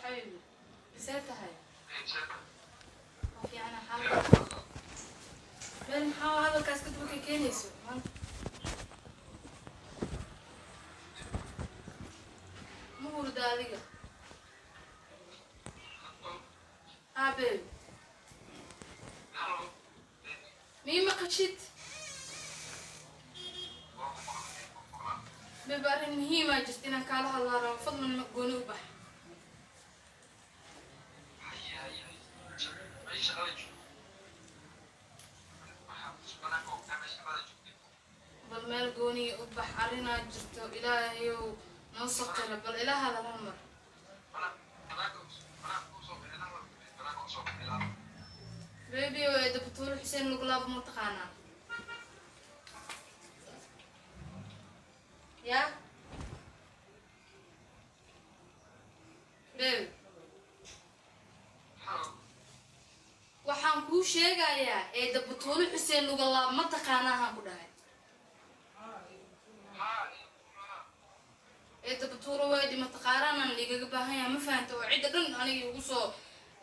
Xabiibi, see tahay? Waa fiicana xaalka. Meel maxaa hadalkaas ka duba ka keenayso maanta? Ma hurda adiga? Haa baby, mii maqashid? Baby, arrin muhiimaa jirta inaan kaala hadlaa rabo. Fadlan ma gooni u bax. Bal meel gooniya u bax, arrinaa jirto. Ilaahayow noo saqira, bal ila hadal hal mar. Baby oo eeda Batuulo Xuseen Luglaab ma taqaanaa? Ya baby, waxaan kuu sheegayaa eeda Batuulo Xuseen Lugalaab ma taqaanaa haan ku dhahay. Eeda Batuulo way dhimata, qaaraanaan igaga baahan yahay, ma fahanta? Oo cidda dhan aniga igu soo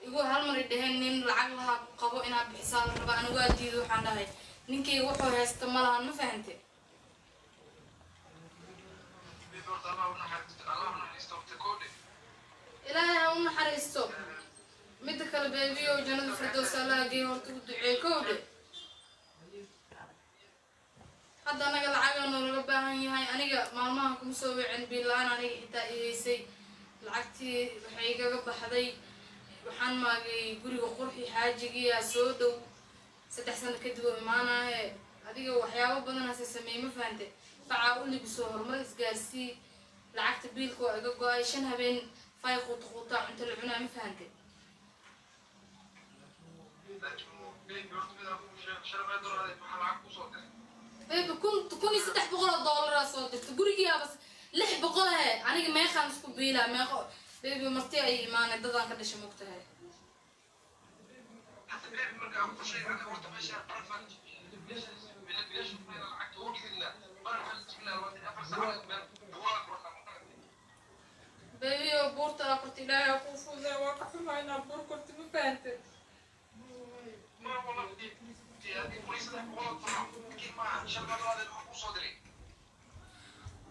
igu halmar i dhaheen nin lacag lahaa ku qabo inaad bixisaa la rabaa. Anigu waa diido, waxaan dhahay ninkayga wuxuu haysta ma lahan, ma fahante? Ilaahay ha u naxariisto. Midda kale baby ow, jannada firdows Allaha geey, horta u duceey kowdhe. Hadda anaga lacagaa noolaga baahan yahay. Aniga maalmahan kuma soo wicin, biil la-aan aniga xitaa ihaysay. Lacagtii waxay igaga baxday, waxaan maagay guriga qurxi, xaajigiyaa soo dhow, 3 sano kadib oo imaanaaye. Adiga waxyaabo badan hase sameey, ma fahante? Facaa u libiso, horumar isgaarsii. Lacagta biilka waa iga go-ay. 5 habeen fay quuta quutaa cunto la cunaa, ma fahante? Baby, 1300 oo dollaraa soo dirta. Gurigiiaba 600 ahe. Aniga meeqaan isku biilaa? Meeqo baby? Marti ay imaanay, dadaan ka dhashay, mogtahay. Baby oo buurta aa korta Ilaahay aa kuu fududay. Waa ka xumaa inaa buur korta, ma fahante?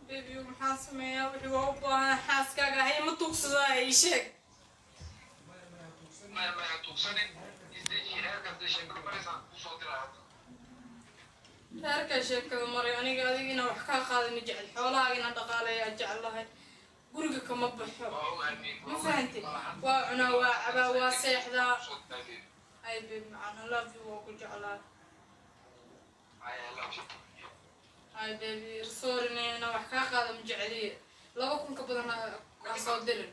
Baby, maxaan sameeyaa? Wixii waa u baahan xaaskaaga ahay, ma tuugsadaa? Ii sheeg. Reerkaa sheekada maray. Aniga adiga inaan wax kaa qaada ma jecel, xoolahaaga inaan dhaqaaleeyaa jeclahay. Guriga kama baxo, ma fahante? Waa cunaa, waa cabaa, waa seexdaa. Ay baby macaan, I love you, waa ku jeclaa. Ay baby, sorry, inaan wax kaa qaada ma jeceliye. 2000 ka badan ha soo dirin.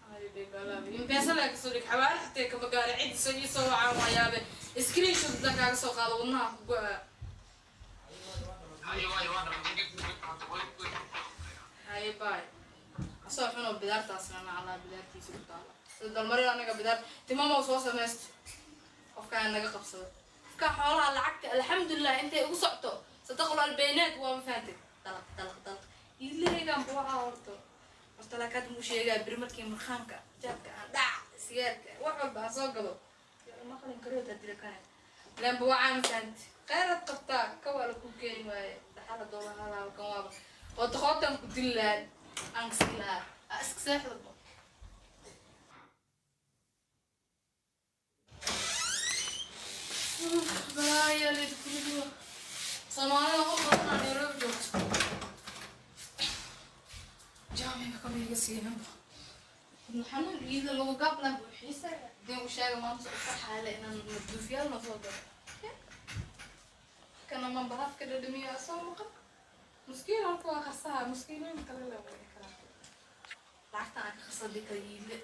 Ay baby, I love you. M-Pesada kasoo dhig, xawaare xatee kama gaara. Cid soo ii soo wacaan waayaabe. Screenshot haddaan kaaga soo qaado, wadnaha ku go-a. Haye, bye. Asoo xunoo bidaartaasna nacalaa bidaartiisa ku taala sida dalmari. Anaga bidaar timama soo samaysto, qofkaan naga qabsado, qofkaa xoolaha lacagta alxamdulilah intay ugu socto sadaqul albeynaad waa, ma fahantay? Dalaq dalaq dalaq iilahaygaan buucaa. Horto horta laakaad muu sheegaa beri markii markhaanka jaadka aan dhac sigaarka wax walba aan soo gado maqlin karood dila kane leen buucaa, ma fahantay? Kheyraad qabtaa ka waa la kuu keeni waaye dhaxala doolahala halkan waaba qoota qootaan ku dili lahaa, aan kasi lahaa. Aa iska seexdaba. Balaayaa leedkuliduwa Soomaalida u badanaa Nairobi joogto jaamiga kabiga siinaba xanuun iyada lagu gaablan buuxiisa dee u sheega maanta u farxaale inaan maduufyaal noo soo galo kana mambahaadka dhadhamiya soo maqan. Muskiin halka waa qarsaha muskiinooyin kale la wadi karaa. Lacagta aan ka khasadi kara iile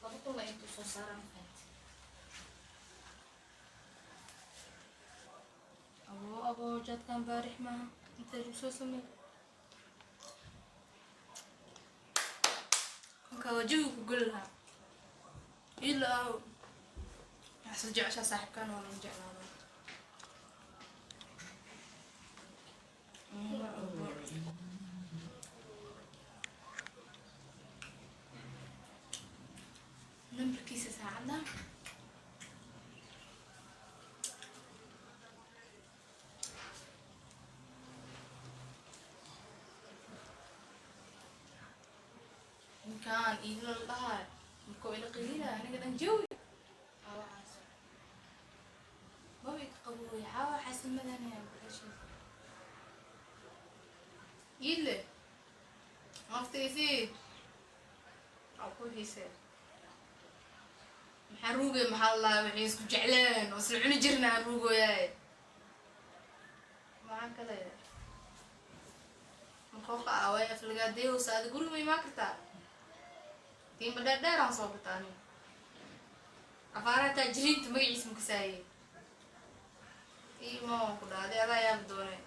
2000 la intuu soo saara, ma fahanti? Abo abo, jaadkan baarix maaha intee lagu soo sameey. Kolkaa waa jawiga ku geli lahaa ila aw waxaad jeceshaa saaxiibkaan waa lagu jeclaado. Iidla la dhahayo markuu ila qeylinayo aniga dhan jawi xaawacaas maba iga qabooy xaawa xasilmadanaya walaashiis iidle naftiisii aa ku xiisee. Maxaa ruugay? Maxaa la dhahaa? Waxay isku jecleen oo isla cuni jirna aan ruugooyaay. Maxaa kale maqooqa ah way aflagaadeeyowsa. Ada guriga ma imaan kartaa? Tiimba dheer dheer aan soo gataa aniga. Afaaraha taajiriinta magaciisa ma kasaaye. Iimo waan ku dhahday, adaa yaabi doonee.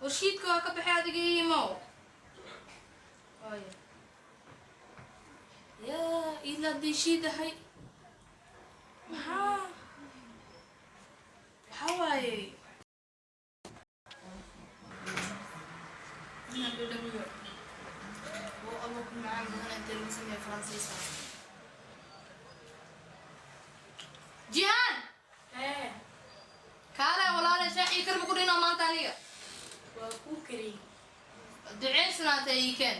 Warshiidka waa ka baxay adiga. Iimo waaya yaa iidla hadday shiidahay. Maxaa waxaa waaye inaan dhadhamiyo oo abo ku macaan badan intee lagu sameeyo Faransiiska. Jihaan! Ee. Kaale walaale, shaaxii karba ku dhinoo maanta aniga. Waa kuu kariyey. Duceysnaata ii keen.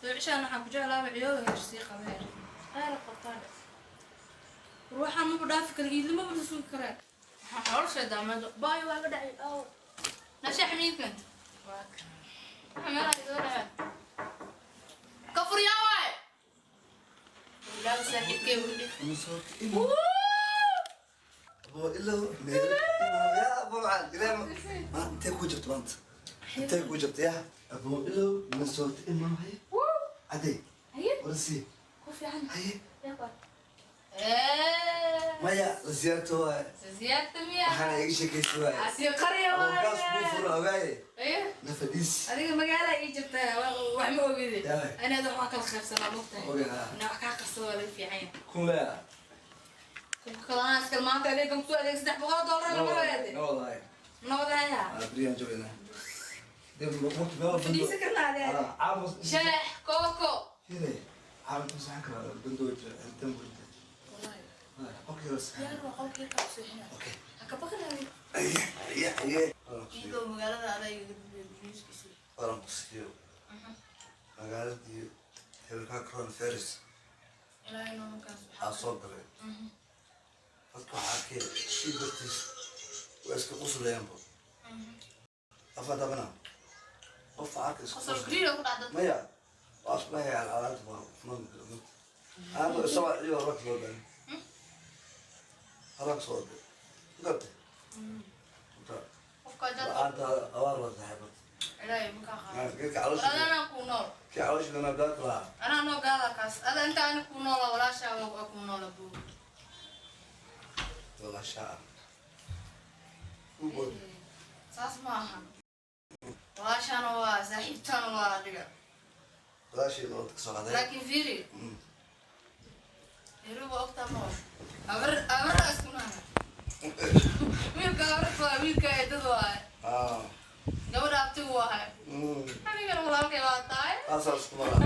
Ducishaan waxaan ku jeclaaba ciyooda heshisii qabeen. Khayr qabtaan. War waxaan maba dhaafi kara, iidla maba la sugi karee. Waxaan xoolo sheedaa Baay waa ga dhacay. Aw. Na shaax miid keenta? Waa kan. Waxa meelaha isoo dhaceen ka furyaa waaye ilaahu saaxiibkay wudhi. أبو إلا يا أبو معاذ إلى ما أنت كوجبت، ما أنت كوجبت يا أبو إلا من صوت إما هي عدي. Haye. ورسي. Ku fiican. هي. Ee. ما يا زيارته. Siyaarta miya? أنا إيش كيس واي. Asiyo qarya. أبو كاس waaye بوفر أوعي. Aye. نفديس. Adiga magaala ii jirta wax ma ogidi. Yaa. Anaad wax waa kala qaybsanaa, mogtahay? Ogaa. Inaa wax kaa qarsado waa laga fiican yahay. كلها. Kunka kalana iskal maanta adeegan kusoo adeeg $300 lama waade. لا والله. Nabadaya. بريان جوينا دي وقت ما Fadhiisan karnaa adeeg. عامس. Shaax kooko. كده عامل تمسح كده بندوج الدم. اوكي بس. Diyaar waa qolkii ka seexina. اوكي. Ha ka baqinayo. ايه ايه. Iyadoo magaalada adaa iga gudbiyo. Waran ku siiyo magaaladii hebelkaa coronavirus. Ilaahay nooma kaas. Aa soo galay dadka waxaa arkay shii dartiis waa iska quslayaanba afa dabana qof arka iska Qosol quslay. gariir oo ku dhacda. Maya waa isku dhahaya calaamada waa anagu isaga iyo rag soo galay harag soo galay gartay. Qofka jad. La-aanta abaar la saaxiibad. Ilaahay ma kaa qaado. Geedka caloosha. Anaa ku nool. Kii caloosha dhanaa daad lahaa. Anaa noo gaada kaas. Ada inta ani ku noola, walaashaa waa ku noola buu. Walaashaa u bood. Saas ma ahan. Walaashaana waa saaxiibtaana waa adiga. Walaashii loo ka soo qaaday. Laakiin fiiri. Nairobi waa ogtaa ma abar abar isku nahay. Wiilka abarta waa wiilka eedada waaye. Ah. Gabadha abtigu waahay. Anigana walaalkay waa tahay. Taasaa isku mara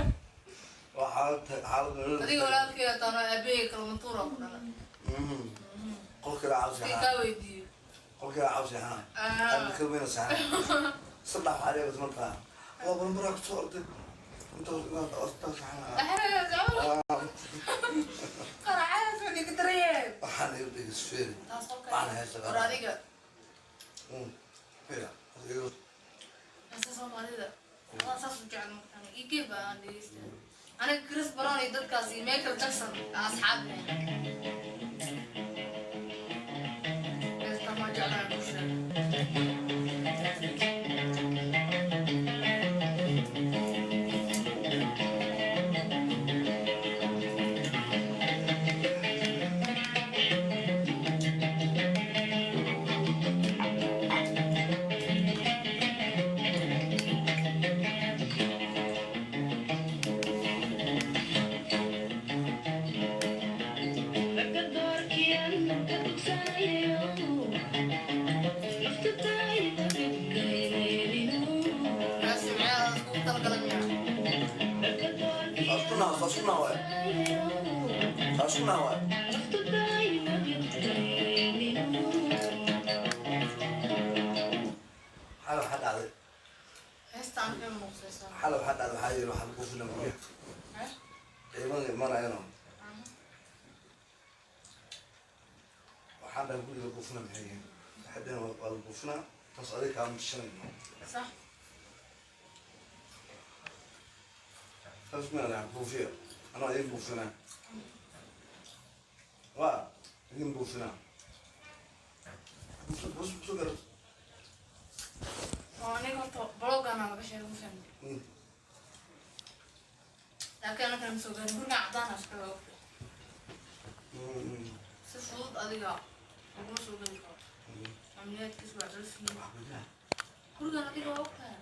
waa xaalad xaalad nolol. Adiga walaalkay waa tahay, aabahey kalmantuura ku dhalay. Qolka la cawsi. Kii kaa weydiiyo. Qolka la cawsi ha. Ah. Aan ka weyna saxan saddex waxaa leeyahay markaa waa barbaraa ku soo orday inta inaad ortaa saxan. Qaracadas waxay ka darayeen. Waxaan igu dhigis feeri. Taas qolka. Waxaan haysta. War adiga. Feera. Heesta Soomaalida. Waa saas u jecel markaan. Ii baa aan dhegeysta. Aniga Chris Brown iyo dadkaas iyo Michael Jackson asxaabna. Heesta ma jeclaan ku sheeg. Heesta maxay iskugu talagalan miyaa? Isku naa isku naa waay isku naa waay. Xal waxaa dhacday. Heesta aan ka muuqsaysaa. Xal waxaa dhacday, waxaa yiri waxaa lagu Waxaan dhahay guriga buufina maxay yihiin? Waxay dhaheen waa la buufinaa, taas adiga kaama tashanayno. Sax. Taas ma dhahan buufiya, anaa idin buufinaa, waa idin buufinaa. Buufin buufin garat. Oo aniga horta blogana laga sheegay, ma fahamtay? Laakiin anakana ma soo gaarin gurigan cadaan iskaga ogtay. Si fudud adiga uguma soo geli karo. Amniyaadkiisu waa culus yihiin. Waxaa ku jira gurigan adiga waa ogtahay.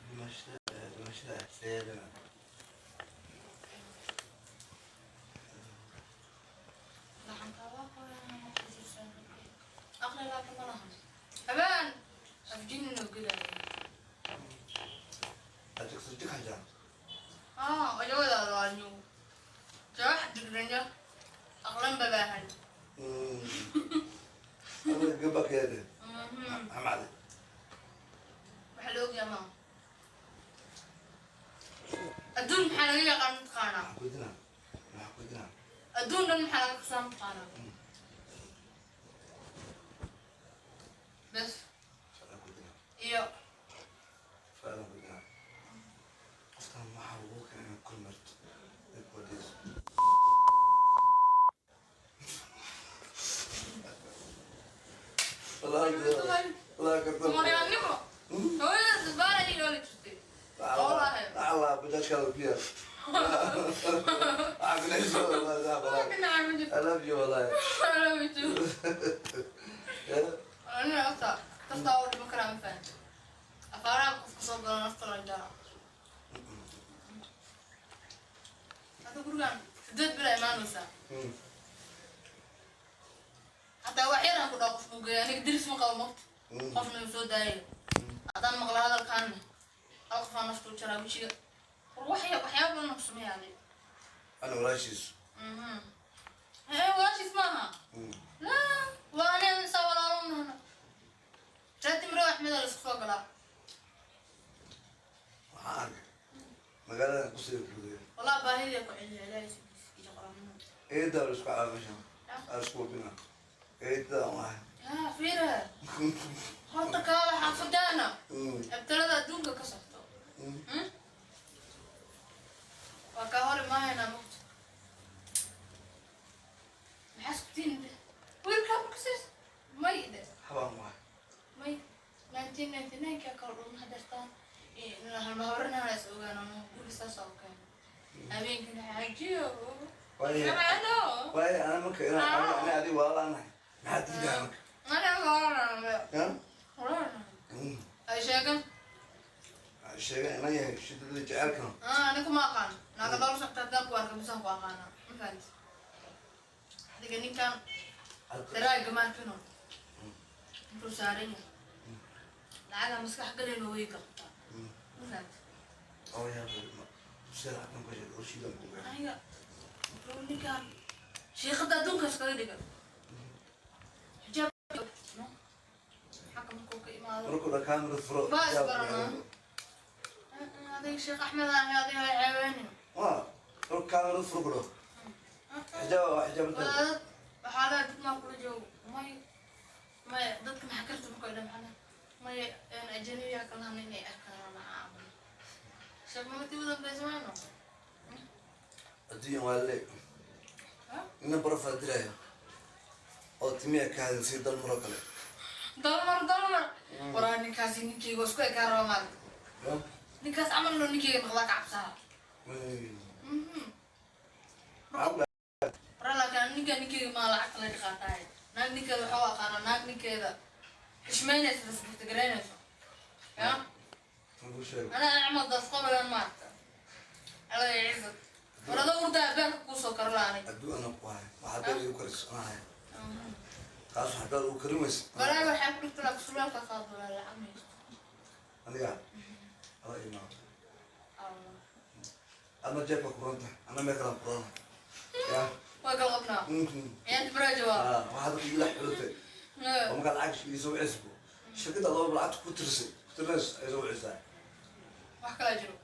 Dhimashada dhimashada seedana. Gacantaa waa qoyan aqli, laakiin ma lahan habeen afjinina gelaya. Ajik sajik aja. Ah, ajawadaada waa nyuu jawax digranya aqlan babaahan. Adiga gabakeeda amacde. Waxaa la ogyahay maaha adduun maxaa laga yaqaan mataqaanaa? Waxaa ku dinaa, waxaa ku dinaa. Adduun dhan maxaa laga kasaa mataqaanaa? Bes. Su'aal ku dinaa. Iyo Su'aal ku dinaa. Qoftan waxaa lagu keenay inaad kormeerto ay ku wadayso. Wallahi wallahi kartan. Soomaaliyannimo hooyadaas baara iga oli jirtay wallaahi. Allah bajaajkaada ku yaal. Waxaa kulayso wallahi saa Waa wallahi. ka nacay ma jirto. I love you wallahi. I love you too. Yeah. Aniga horta naftaa u dhiman karaa, ma fahanti? Afaaraha qofka soo galo nafta la jara. Hadda gurigan 8 bila imaanaysaa. Hataa wax yaraan ku dhaw qof buu geeya. Aniga diris ma qabo mogta. Qofna uu soo daayayo haddaan maqlo hadalkaanna hal qofaa nafta u jaraa wejiga. War waxyaaba badan ku sameeya adiga. Ana walaashiis. Ee walaashiis maaha. Laa, waa aniga isaa walaalo nahna. Raati miro Axmed la isku soo galaa. Waxaan arkay magaaladan kusii guday. Wallah baahidii ku celiya Ilaahay sidiis iyo qoranimo. Eedaa la isku caawa meeshan. Aa isku wabina. Eedaa waay. Yaa fiira horta kaala xaafadaana abtalada adduunka ka socto. Waa kaa hor imaanaynaa mugta. Maxaa isku dhe wiilkaa markasiis may dhe. Habaan waay. May 1999 ka kala dhulma hadeertaan halmahabarinaana is ogaana guri saas oo keena habeenkina xaajiyo. Waaye. Ano. Waaye ana marka inaan ana adiga walaalaanahay. Maxaa diidaa marka? Aniga horana. Ya? Horana ay sheegan. Sheegay inaan yahay shidada jecelkan. Ah, anigu ma aqaan naaga dhowr socta haddaan ku arka misaan ku aqaana, ma fahanti? Adiga ninkan daraaga maarkino intuu saaran yahay lacagaa maskax galayno way qabtaa, ma fahanti? Oo yaa sida lacagtan ku sheegay oo shiidan ku gaar. Aniga wuxuu ninkan shiiqada adduunka iskaga dhiga xijaab no xagga markuu ka imaado. Markuu dha kaamira furo. Waa isbaranaa. Adiga Sheekh Axmed aan adiga hay ceebeynin. Waa markuu kaamira furo ku dhaho. Xijaab waa xijaabanta. Wadaadad waxaa leedahay dad maa kula joogo? May may, dadka maxaa karta markay dhan maxaa may ajanabiya kalahana inay arkaan maxaa camal sheekh mamati u dambeysa mayno. Adduunyan waa le. Nina barafaa dilaya. Oo timiya ka hadin sida dalmar oo kale. Dalmar dalmar waraa ninkaasi ninkeyga waa isku ekaa raba maaragta. Ya? Ninkaas camal loo ninkeyga noqdaa ka cabsaha. Waraa laakiin ninka ninkeyga maa lacagta laga qaataay. Naag ninkeeda waxaa u aqaanaa naag ninkeeda xishmaynaysa, respect garaynayso ya. Aan kuu sheego. أنا أعمل داس قبل ما الله يعزك ورا دور ده بيرك كوسو كرلاني. Adduun anaa ku haya. Waxaa beel igu kariso anaa haya. Taas waxaa beel ugu karin weysa. ولا waxay ku dhigtaa surwaalka qaado lacag ma haysto. Aniga. Ala imaado. Adna jeebka ku ran tahay. Anna meel kalaan ku ranahay. Ya? Waa kala qabnaa yaad baraajo waa. Ah, waxaad igula xiratay. Oo markaad lacag ii soo wicayso. Shirkadda adoo lacagta ku tirsay. Ku tirinayso ay soo wicaysaa. Wax kala jiro.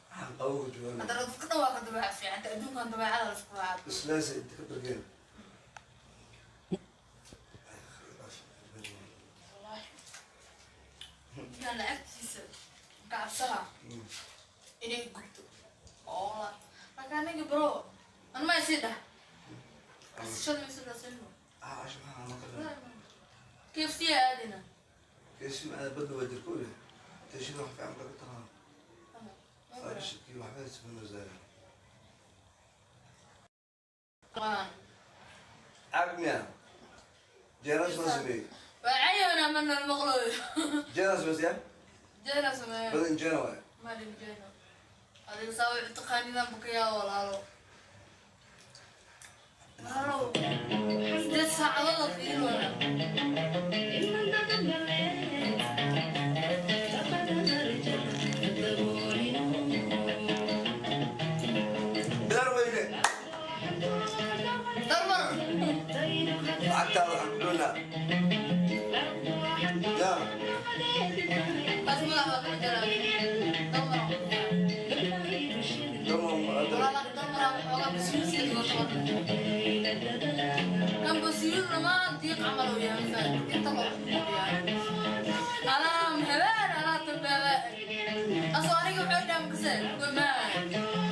Waxaan qabo ku joogaan. Haddana dadka dhan waa ka dabeecad fiicanta adduunkan dabeecada la isku raacaa. Islaasa inta ka dargeen. Ah, casho maxaa noo karinaa? KFC aadina. KFC macnaa badda waa jirkooda. Tashida wax fiican laga taqaan. Shaki waxba isma Waan. Caag miya? Jeeran soo sameeyey. Waa cayona mana maqlooyo. Jeeran sameysaya? Jeena sameeyo. Badan jeeran waaye. Malin jeena. Adiga saa way taqaanidaan bukayaa walaalo. Walaalo. 8 saacadood oo fiirin waana. Bilaar weyne. Darmar. Lacagtaada waxaan ku doonaa. Yaa. Taas madax baa kala jaraa. Darmar. Dama. Walaalo darmar waxoogaa basuusiga dhigo toban. Kan basuul dhamaan diiq camal uu yahay faan. Inta loo yahay. Alaam habeen alaa tabaaba. Asoo aniga wuxuu dhaam kasee. Gomaan.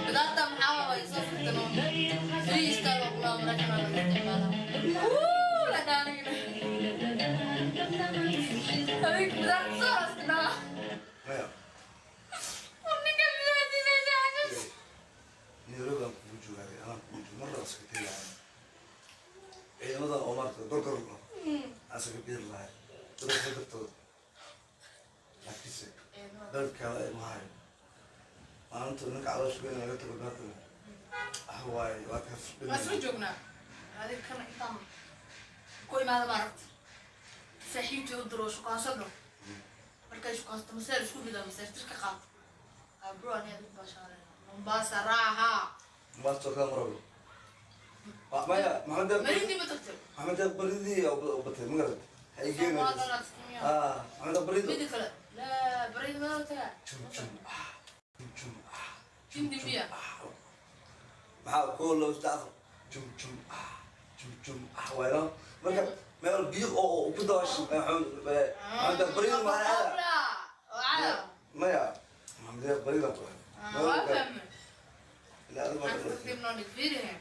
Bidaarta maxaa waay soo furtano. Free style oo kula maraykan laga isticmaalaa. Wuu la dhaanigna. Adiga bidaarta soo raska dhaa. Maya. Ninka bidaartiisa xasuus. Nairobi aan kugu joogaaday, anaa kugu joogo marna iska tegi lahay. Ciidamada oo maarata gorgor aan iskaga biiri lahay. Dadka dartood. Laakiinse dalkaada ay mahayo. Maalinta ninka caloosha weyn laga tago beertana. Ah waaye waa ka Waa soo joognaa. Adiga kana intaan ku imaada maaragta. Saaxiibtay u diro shukaanso dho. Markay shukaansato maseer isku ridaa maseer tirka qaato. Abro ani adigu baashaalena. Mombasa raaha. Maastoo kala marabo. Maya, Maxamed Deeq. Malindi ma tagtay. Maxamed Deeq baridii oo batay ma garat. Ha i geyn. Ah, Maxamed Deeq barido. Midi kale. Laa baridi ma tagaa. Jum jum ah. Jum jum ah. Hindi miya. Maxaa koo loo saddex afar jum jum ah jum jum ah waayno marka meel biyo oo ku dawash Maxamed Deeq barido ma aada. Maya, Maxamed Deeq barido ku. Waa fahmay. Ilaa adiga Waxaan tartiib noo dhig fiirihe.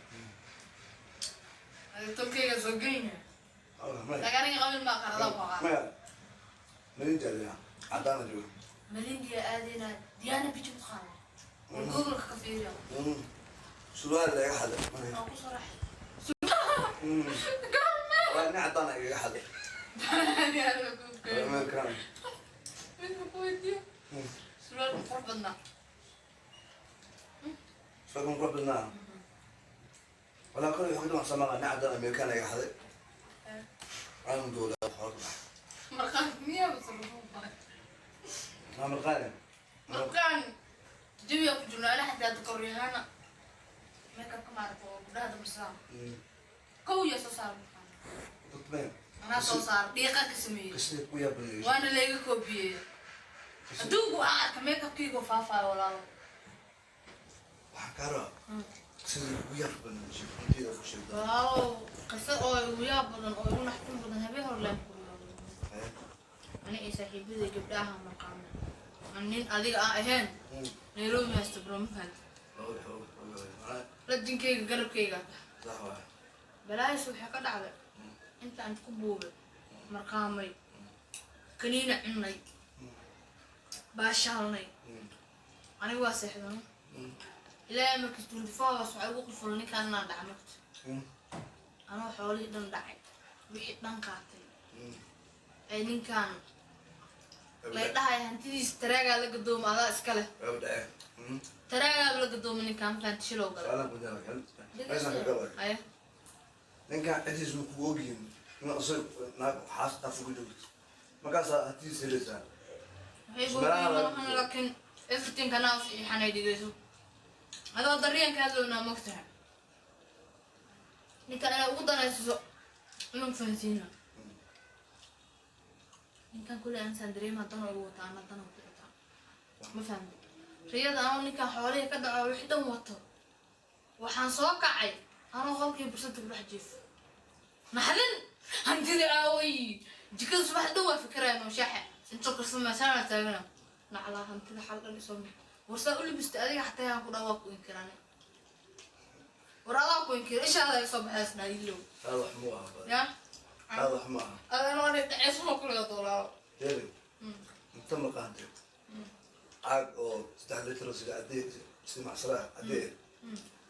Adiga tolkayga soo geyne. Maya. Laakiin aniga qabil maa qarada ku qaada. Maya. Malin jaadina cadaana jooga. Malindiya aadayna Diana Beach mataqaana. War Google-ka ka fiiriyo. Surwaal laga xaday. Waa ku soo raaxay. Waa nin cadaan igaga xaday. American. Mid ma ku weydiiyo. Surwaalka qurux badnaa. Surwaalka qurux badnaa. Walaa kale wuxuu ka dhamac Soomaaliya nin cadaan American iga xaday. Aan doola xoolo ka baxay. Marqaan miyaa mise muxuu bahay? Maa marqaane. Marqaan jawiga ku jirnaa ila xataa hadda koryahaana make-up-ka maaragta oo gabdhaha dabarsadaan. Kow yaa soo saara marqaan. Dadmeen. Anaa soo saara dhiiqa ka sameeyey. Qisada ku yaab badan. Waana layga koobiyey. Adduunku waxaa arka make-upkayga faafaayo walaalo. Waxaan kaa rabaa. Qisada ugu yaab badan sheekooyinkeeda ku sheegtaa. Walaalo qiso oo igu yaab badan oo igu naxdin badan habeen hore laan ku riyooday. Ani iyo saaxiibaday gabdhaha marqaamay. Aan nin adiga aan ahayn Nairobi haysta bro ma fahanti. Rajinkayga garabkayga Sax waay. Balaayis waxay ka dhacday intaan ku buubay marqaamay kaniina cunnay baashaalnay aniga waa seexdano ilaahay markiis 24 hours waxaa igu qufulay ninkaan inaan dhaca marta anoo xoolihii dhan dhacay wixii dhan qaatay ay ninkaan lay dhahay hantidiis taraagaa la gadooma adaa iska leh taraagaa la gadooma ninkaan fahanti shilow galay. Aye. Ninkan ciddiis ma kugu ogyihin in isaga naag xaas afka ku joogto markaasaa hantidiis helaysaa. Waxay googeen malahan laakiin everything kanaa u saxiixanay dhigayso adoo daryaanka hadlownaa mogtahay ninkan inay ugu danaysiso inuu fahansiina ninkan kule aansaan dareema dana ugu wataa ana dana ku wataa ma fahmi riyada anoo ninkan xoolihii ka dhaco wixii dhan wato waxaan soo kacay anoo qolkii bursada ku dhex jiifo naxdin hantida aaway jikada subax dhan waa fikiraya nooshaaxa inta karsamaysaana taagana naclaa hantida xal dhan isoo warsaa u libista adiga xataa yaan ku dhaa waa ku inkirane war adaa ku inkira ishaada ay soo baxays dhaliilow. Hada wax muu aha. Ya. Taada wax ma aha. Adana waa dhaceysuma kuliga doolaalo. Fiiri, inta ma qaatay caag oo 3 litr oo sida cadee, sida macsara ah cadee,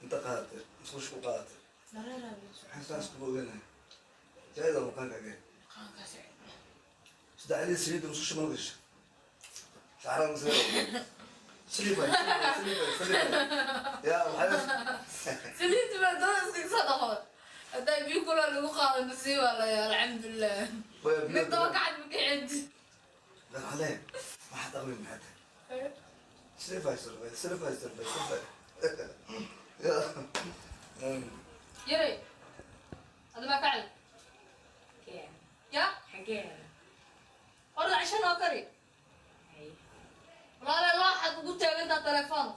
inta qaadatay musqusha ku qaadatay. Dareeraa. Maxaan saas kugu ogaanahay zaaid aa maqaankaaga. Qaankaas. 3 litr saliidda musqusha ma gasha saxarada masala saliid waay, saliid waay, saliid waay yaa waxaa. Saliidda baa dada iskaga soo dhaqo. Haddaa biyo kulaa lagu qaado nasiib baa laya, alxamdulilah. Mid daba kacad ma kicid. Alee waxaad aqli maxay tahay? Siliid waay, saliid waay, saliid waay, saliid waay yaa. Yaray, hada maa kacdi? Xagee? Ya. Xagee? Orda, casho noo kari. Walaale, laaxaad ugu taagantaa telefoon.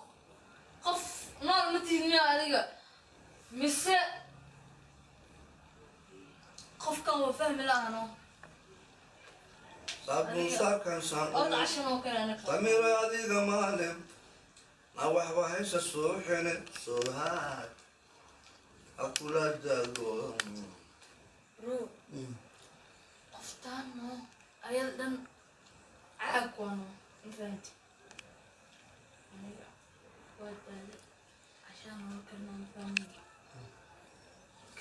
Qof nool ma tihin miya adiga? Mise qofkan waa fahmi lahano. Saabuun saabkan saan. Orda, casho noo kari anaga. Samiro adiga maalin ma waxba haysa suuxine suuhaad akula dago. Bro, qoftaan no ayada dhan caag waano, ma fahanti? Aniga waa daale, cashaa noo karnaa, ma fahmi?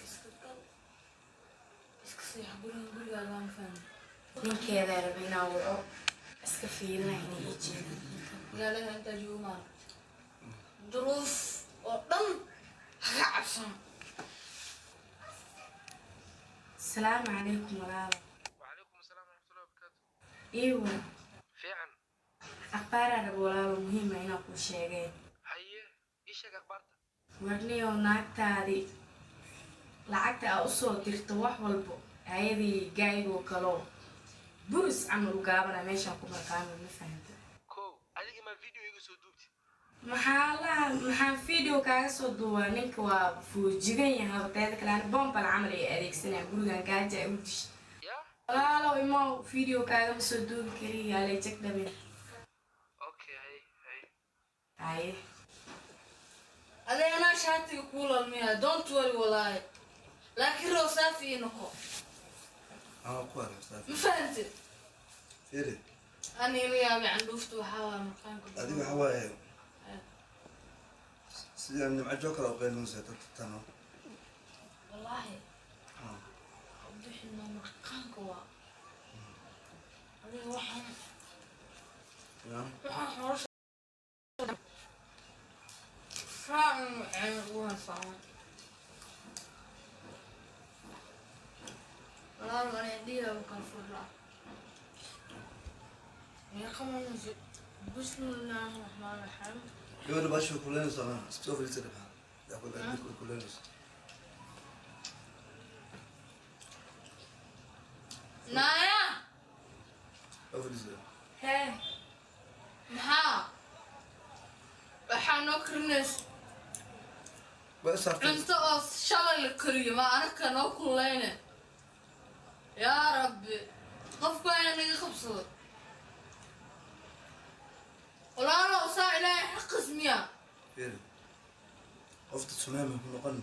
Iska gal, iska seexa guriga, gurigaaga, ma fahmi? Ninkeedaa raba inaa waco, iska fiirina inay ii jeedo. Magaalada intaa joogo maaragta duruuf oo dhan haka cabsan. Asalaamu calaykum, walaalo. وعليكم السلام ورحمة الله وبركاته. Iiwa. Fiican. Akhbaaraa raba, walaalo, muhiima inaa kuu sheegay. Haye, ii sheeg akhbaarta. Warniyow, naagtaadi lacagta aa usoo dirto wax walbo ayadii gaayigoo kaloo buris camal u gaabana meeshaan ku marqaami, ma fahamta? Kow, adiga maa video iga soo duubtid? Maxaa laha, maxaan video kaaga soo duubaa? Ninka waa foojigan yahay. Teeda kale ani bombal camal ay adeegsanaya, gurigan gaaja ay u dishay. Ya. Walaalow, imow, video kaagama soo duubi kari, yaalay jag dhabin. Okay, haye haye. Haye. Adee, anaa shaatiga kuu lalmiya, don't worry walaahi, laakiin row saafi ii noqo. Aan ku aragtaa. Ma fahantid? Fiiri. Ani ila yaabay candhuufta, waxaa waaya marqaanka. Adiga waxa waaye sida nimco jookar oo qiimaysa dadka tano. Wallaahi bixino marqaanka waa adiga waxaan waxaan xoosha raacin ceen ugu haysaa. Walaal, ana indhihi kala furlaa. Bismillaahi raxmaani raxiim. Gabadha baasha kuleynaysa ma iska soo fadhiisa dhibxa yaa ku kuleynaysa. Naaya. Soo fadhiisa. Hee. Maxaa waxaa noo karinaysa? Waa saartay. Cunto oo shalay la kariyo ma anaka noo kuleyne. Yaa rabbi, qofku ayaa naga qabsado. Walaalow, saa ilaahay xaqis miya? Fiiri, qofta sumeema ku noqon.